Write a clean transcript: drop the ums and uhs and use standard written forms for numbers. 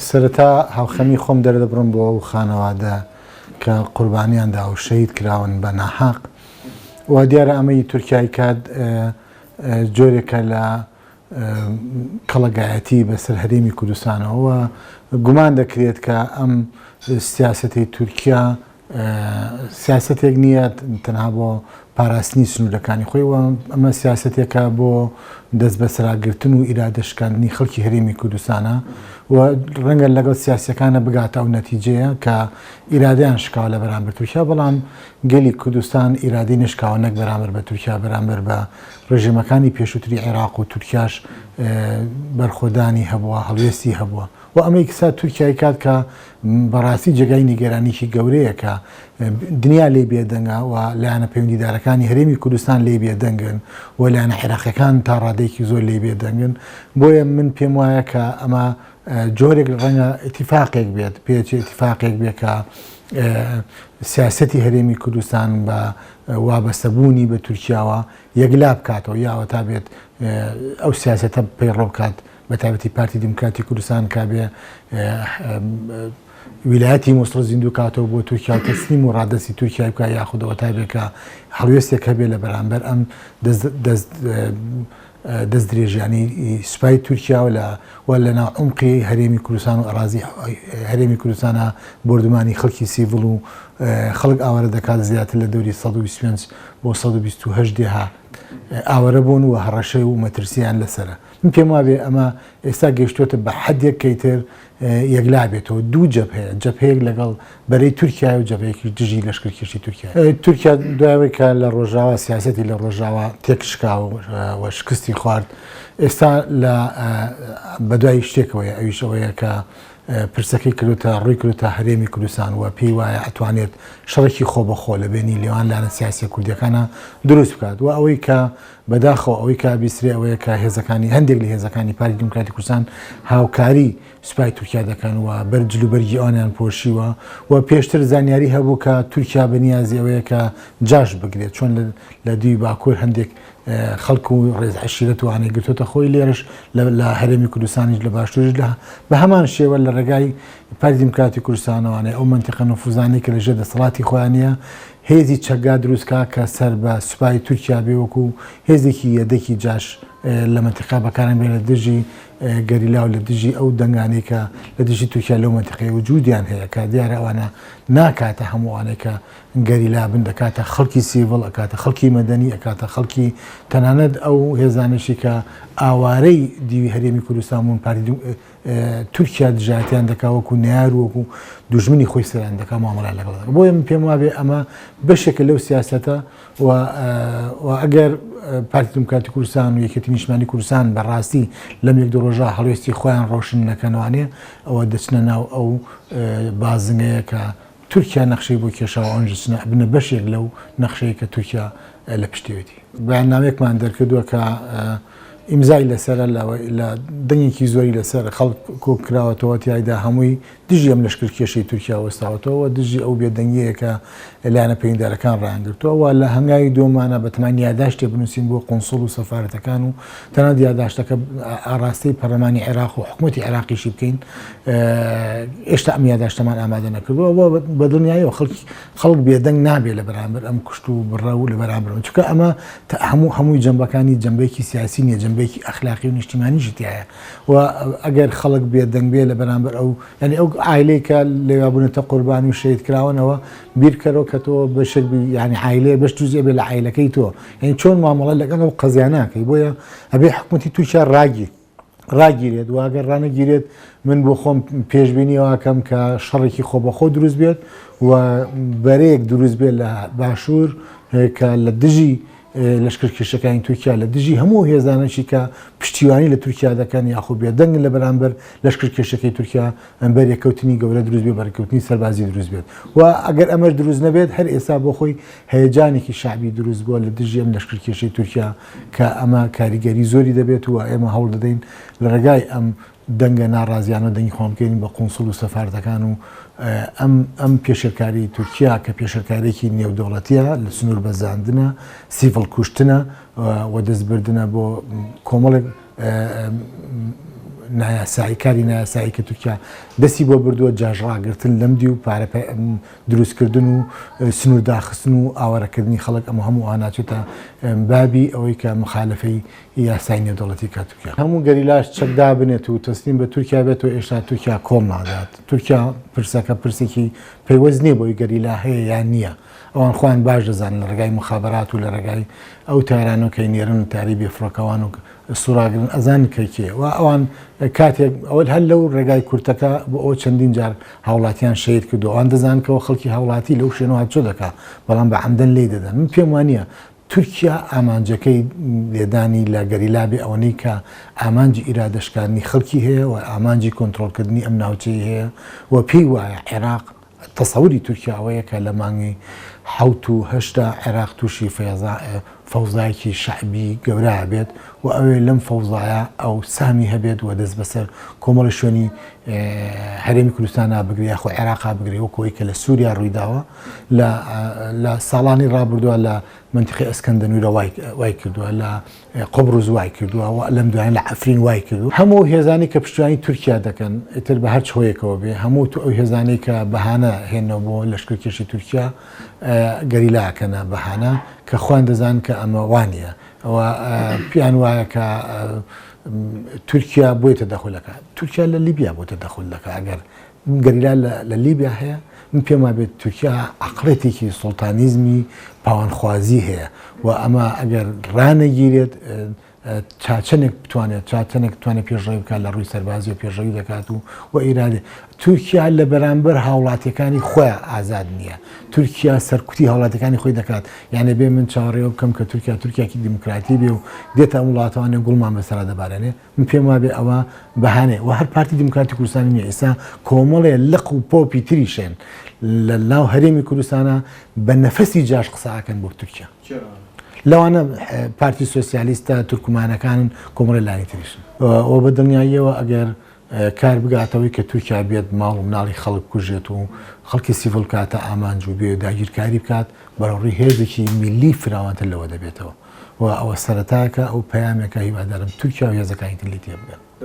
سەرەتا هاوخەمی خۆم دەردەبڕم بۆ ئەو خانەوادە کە قوربانیان دا و شەهید کراون بە ناحەق و دیارە ئەمەی تورکیای کات جۆرێکە لە کەڵەگایەتی بەسەر هەرێمی کوردستانەوە و گومان دەکرێت کە ئەم سیاسەتی تورکیا سیاسەتێک نییە تەنها بۆ پاراستنی سنوورەکانی خۆی و ئەمە سیاسەتێکە بۆ دەست بەسەراگرتن و ئیرادە شکاندنی خەڵکی هەرێمی کوردستانە و ڕەنگە لەگەڵ سیاسەکانە بگاتە ئەو نەتیجەیە کە ئیرادەیان شکاوە لە بەرامبەر تورکیا، بەڵام گەلی کوردستان ئیرادەی نەشکاوە نەک بەرامبەر بە تورکیا، بەرامبەر بە ڕژێمەکانی پێشووتری عێراق و تورکیاش بەرخۆدانی هەبووە، هەڵوێستی هەبووە و ئەمەی کسا تورکیای کات کە بەڕاستی جێگای نیگەرانیی گەورەیە کە دنیا لێی بێدەنگە و لایەنە پەیوەندیدارەکانی هەرێمی کوردستان لێی بێدەنگن و لایەنە عێراقیەکان تا ڕادەیەکی زۆر لێی بێدەنگن. بۆیە من پێم وایە کە ئەمە جۆرێک ڕەنگە ئیتیفاقێک بێت، پێچ ئیتیفاقێک بێت کە سیاسەتی هەرێمی کوردستان بە وابەستەبوونی بە تورکیاوە یەکلا بکاتەوە یا ئەوەتا بێت ئەو سیاسەتە پەیڕەو بکات بە تایبەتی پارتی دیموکراتی کوردستان کە بێ ویلایەتی موسڵ زیندوو کاتەوە بۆ تورکیا و تەسلیم و ڕادەستی تورکیا بکات یاخود ئەوەتا بێ کە هەڵوێستێک هەبێ لە بەرامبەر ئەم دەست دەست دەستدرێژیانەی سوپای تورکیا و لە و لە ناو عومقی هەرێمی کوردستان و ئەڕازی هەرێمی کوردستانا بۆردومانی خەڵکی سیڤڵ و خەڵک ئاوارە دەکات زیاتر لە دەوری 125 بۆ 128 دێها ئاوارە بوون و هەڕەشەی و مەترسیان لەسەرە. من پێم وابێ ئەمە ئێستا گەیشتۆتە بە حەدێک کە ئیتر یەکلا بێتەوە دوو جەبهەیە جەبهەیەک لەگەڵ بەرەی تورکیایە و جەبهەیەکیش دژی لەشکرکێشی تورکیا تورکیا دوای ئەوەی کە لە ڕۆژاوا سیاسەتی لە ڕۆژاوا تێکشکا و شکستی خوارد ئێستا لە بەدوای شتێکەوەیە ئەویش ئەوەیە کە پرسەکەی کردوتە ڕووی کردوتە هەرێمی کوردستان و پێی وایە ئەتوانێت شەڕێکی خۆبەخۆ لە بێنی لێوان لایەنە سیاسیە کوردیەکانە دروست بکات و ئەوەی کە بەداخەوە ئەوەی کە بیسترێ ئەوەیە کە هێزەکانی هەندێک لە هێزەکانی پارتی دیموکراتی کوردستان هاوکاری سوپای تورکیا دەکەن و بەر جلوبەرگی ئەوانیان پۆشیوە و پێشتر زانیاری هەبوو کە تورکیا بە نیازی ئەوەیە کە جاش بگرێت چۆن لە دوی باکوور هەندێک خەڵک و ڕێز عەشیرەت و ئانەی گرتۆتە خۆی لێرش لە هەرێمی کوردستانیش لە باشووریش لە بە هەمان شێوە لە ڕێگای پارتی دیموکراتی کوردستانەوانێ ئەو مەنتیقە نفوزانەی کە لەژێر دەسەڵاتی خۆیانە هێزی چەکگا دروست کا کە سەر بە سوپای تورکیا بێ وەکو هێزێکی یەدەکی جاش لە مەنتیقە بەکاریان بێنێ لە دژی گەریلا و لە دژی ئەو دەنگانەی کە لە دژی تورکیا لەو مەنتیقەیە وجودیان هەیە کە دیارە ئەوانە ناکاتە هەموو ئەوانەی کە گەریلا بن دەکاتە خەڵکی سیڤڵ ئەکاتە خەڵکی مەدەنی ئەکاتە خەڵکی تەنانەت ئەو هێزانەشی کە ئاوارەی دیوی هەرێمی کوردستان بوون پارتی تورکیا دژایەتیان دەکا وەکو نەیار و وەکو دوژمنی خۆی سەیان دەکا مامەڵەیان لەگەڵ دەکا بۆیە من پێم وابێ ئەمە بەشێکە لەو سیاسەتە و و ئەگەر پارتی دیموکراتی کوردستان و یەکێتی نیشتمانی کوردستان بەڕاستی لەم یەک دوو ڕۆژە هەڵوێستی خۆیان ڕۆشن نەکەنوانێ ئەوە دەچنە ناو ئەو بازنەیە کە تورکیا نەخشەی بۆ کێشاوە ئەوانیش دەچنە ئەبنە بەشێک لەو نەخشەی کە تورکیا لە پشتیەتی. بەیاننامەیەکمان دەرکردووە کە ئیمزای لەسەرە لە دەنگێکی زۆری لەسەر خەڵک کۆکراوەتەوە تیایدا هەمووی دژی ئەم لەشکرکێشەی تورکیا وەستاوەتەوە و دژی ئەو بێدەنگیەیە کە لایەنە پەیوەندیدارەکان ڕایانگرتووە و لە هەنگاوی دووەمانە بەتەمان یاداشتێ بنووسین بۆ قونسڵ و سەفارەتەکان و تەنانەت یاداشتەکە ئاڕاستەی پەرلەمانی عێراق و حکوومەتی عێراقیشی بکەین ئێشتا ئەم یاداشتەمان ئامادە نەکردووە و بە دڵنیاییەوە خەڵکی خەڵک بێدەنگ نابێت لە بەرامبەر ئەم کوشت و بڕە و لە بەرامبەر چونکە ئەمە هەموو هەمووی جەنبەکانی جەنبەیەکی سیاسی نییە جەنبەیەکی ئەخلاقی و نیشتیمانیشی تیایە و ئەگەر خەڵک بێدەنگ بێ لە بەرامبەر ئەو یعنی ئەو عایلەی کە لەوێ بوونەتە قوربانی و شەهید کراونەوە بیرکەرەوە کە تۆ بەشێک بی یعنی عایلەیە بەش جزئێ بێ لە عایلەکەی تۆ یعنی چۆن مامەڵە لەگەڵ ئەو قەزیانە ئەکەی بۆیە ئەبێ حکوومەتی تورکیا ڕاگیر ڕاگیرێت و ئەگەر ڕانەگیرێت من بۆ خۆم پێشبینی ئەوەکەم کە شەڕێکی خۆبەخۆ دروست بێت و بەرەیەک دروست بێت لە باشوور کە لە دژی لەشکرکێشەکانی تورکیا لە دژی هەموو هێزانەشی کە پشتیوانی لە تورکیا دەکەن یاخو بێدەنگن لە بەرامبەر لەشکرکێشەکەی تورکیا بەرێکەوتنی گەورە دروست بێت بەرکەوتنی سەربازی دروست بێت و ئەگەر ئەمەش دروست نەبێت هەر ئێستا بۆ خۆی هەیەجانێکی شەعبی دروست بووە لە دژی ئەم لەشکرکێشەی تورکیا کە ئەمە کاریگەری زۆری دەبێت و ئێمە هەوڵ دەدەین لە ڕێگای ئەم دەنگە ناڕازیانە دەنگی خۆمان بکەین بە قونسڵ و سەفارەتەکان و ئەم ئەم پێشێلکاری تورکیا کە پێشێلکارێکی نێودەوڵەتیە لە سنوور بەزاندنە سیڤڵ کوشتنە و دەستبردنە بۆ کۆمەڵێک. نایاسایی کاری نایاسایی کە تورکیا دەستی بۆ بردووە جاش ڕاگرتن لەم دی و پارە دروستکردن و سنوور داخستن و ئاوارەکردنی خەڵک ئەمە هەموو ئاناچێتە بابی ئەوەی کە مخالفەی یاسای نێودەوڵەتی کە تورکیا هەموو گەریلاش چەک دابنێت و تەسلیم بە تورکیا بێت و ئێشتا تورکیا کۆڵ نادات تورکیا پرسەکە پرسێکی پەیوەست نییە بۆی گەریلا هەیە یان نییە ئەوان خۆیان باش دەزانن لە ڕێگای موخابەرات و لە ڕێگای ئەو تارانەوە کە نێرن تاری بێفڕۆکەوان و سوراگرن ئەزانن کە کێ و ئەوان کاتێک ئەوە هەر لەو ڕێگای کورتەکە بۆ ئەو چەندین جار هاوڵاتیان شەهید کردو ئەوان دەزانن کەەوە خەڵکی هاوڵاتی لەو شوێنەوە هاتوچۆ دەکا بەڵام بە عەمدەن لێی دەدەن من پێم وانییە تورکیا ئامانجەکەی لێدانی لە گەریلا بێ ئەوەنەی کە ئامانجی ئیرادەشکاندنی خەڵکی هەیە و ئامانجی کۆنترۆڵکردنی ئەم ناوچەی هەیە و پێی وایە عێراق تەسەوری تورکیا ئەوەیە کە لە مانگی حەوت و هەشتدا عێراق تووشی فەوزایەکی شەعبی گەورە بێت و ئەوێ لەم فەوزایە ئەو سامی هەبێت و دەست بەسەر کۆمەڵی شوێنی هەرێمی کوردستانا بگرێ یاخۆ عێراقا بگرێ وەکو ئەوەی کە لە سووریا ڕوویداوە لە ساڵانی ڕابردووە لە منتیقی ئەسکەندەنوورە وای کردووە لە قوبڕس وای کردووە و لەم دوایە لە عەفرین وای کردووە. هەموو ئەو هێزانەی کە پشتیوانی تورکیا دەکەن، ئیتر بە هەرچ هۆیەکەوە بێ، هەموو ئەو هێزانەی کە بەهانە هێننەوە بۆ لەشکرکێشی تورکیا، گەریلا ئەکەنە بەهانە، کە خۆیان دەزانن کە ئەمە وا نییە. ئەوە پێیان وایە کە تورکیا بۆی تەدەخول ئەکات. تورکیا لە لیبیا بۆ تەدەخول دەکات. ئەگەر گەریلا لە لیبیا هەیە، من پێم وابێت تورکیا عەقڵێتێکی سوڵتانیزمی پاوانخوازی هەیە و ئەمە ئەگەر ڕانەگیرێت تا چەندێک بتوانێت تا چەندێک بتوانێت پێشڕەوی بکات لە ڕووی سەربازی و پێشڕەوی دەکات و و ئیرادێ تورکیا لە بەرامبەر هاوڵاتیەکانی خۆیان ئازاد نییە تورکیا سەرکوتی هاوڵاتیەکانی خۆی دەکات یانە بێ من چاوەڕێوە بکەم کە تورکیا تورکیاکی دیموکراتی بێ و دێتە ئەم وڵاتوانێ گوڵمان بەسەرا دەبارێنێ من پێم وابێ ئەوە بەهانەیە و هەر پارتی دیموکراتی کوردستانی نییە ئێستا کۆمەڵێ لق و پۆپی تریشێن لە ناو هەرێمی کوردستانە بە نەفەسی جاش قسە ئەکەن بۆ تورکیا لەوانە پارتی سۆسیالیستە تورکمانەکانن کۆمەڵی لانی تریشن و بە دڵنیاییەوە ئەگەر کار بگاتەوەی کە تورکیا بێت ماڵ و مناڵی خەڵک کوژێت و خەڵکی سیڤڵ کاتە ئامانج و بێ داگیرکاری بکات بەرەوڕووی هێزێکی میللی فراوانتر لەوە دەبێتەوە. و ئەوە سەرەتایەکە ئەو پەیامێکە هیوادارم تورکیا و هێزەکانی تر لێی تێبگەن.